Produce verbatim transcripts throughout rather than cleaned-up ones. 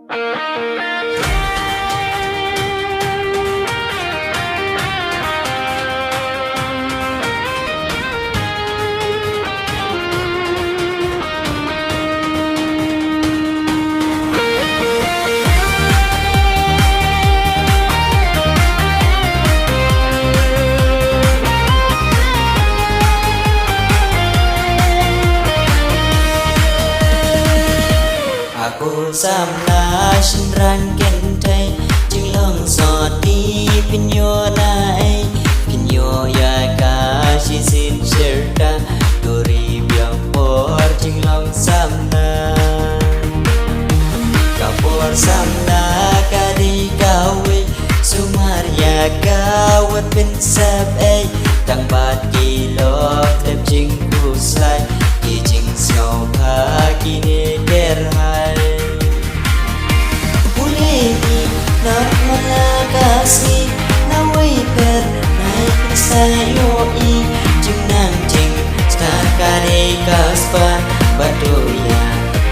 A khun samla shynrang kynthei, jinglong soti phin ïoh na ei, phin ïoh ïa ka shisien shyrta, to ri biang por jinglong samla. Ka por samla ka dei kawei, sumar ïa ka wat pynsep ei, tang bad ki lok dep jingkhuslai, ki jingsngewbha kine kyrhai. Pule ni, not man la ka sngi, na wei per, nai phin sa ïohi, jingnang jingstad ka dei ka spah, bad to ïa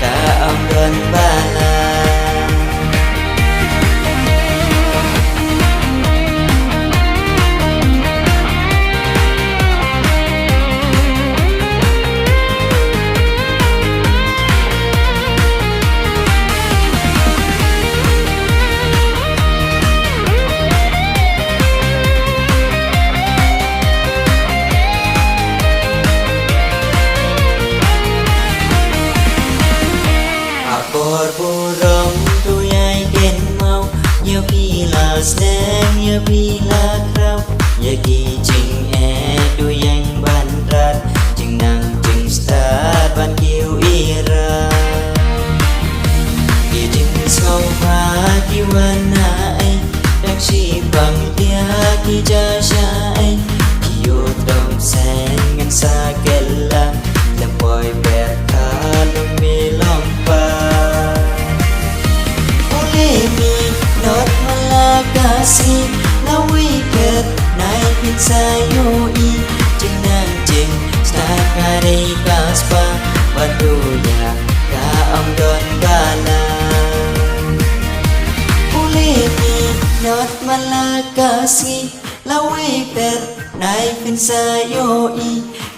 ka ym don ba la. A por burom to ïai kynmaw, ïa phi la sneng, ïa phi la khraw, ïa ki jingeh to ïeng ban rat, jingnang jingstad ban kiew ïa ra. Ki jingsngewbha ki wan na ei, dang shibang ïa ki ja sha ei, ki ïoh dom seng ngan sa kylla, lem poi per ka lum mi lom pa. Pule ni, not man la ka sngi, na wei per, nai phin sa ïohi, jingnang jingstad ka dei ka spah, bad to ïa ka ym don ba la. Pule ni, not man la ka sngi, la wei per, nai phin sa ïohi,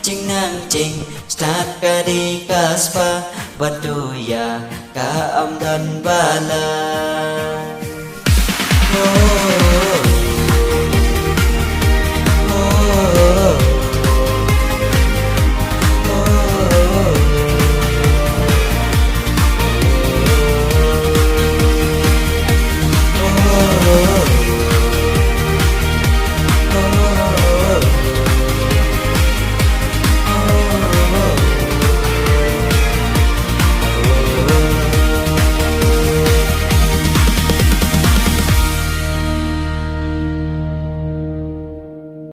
jingnang jingstad ka dei ka spah, bad to ïa ka ym don ba la.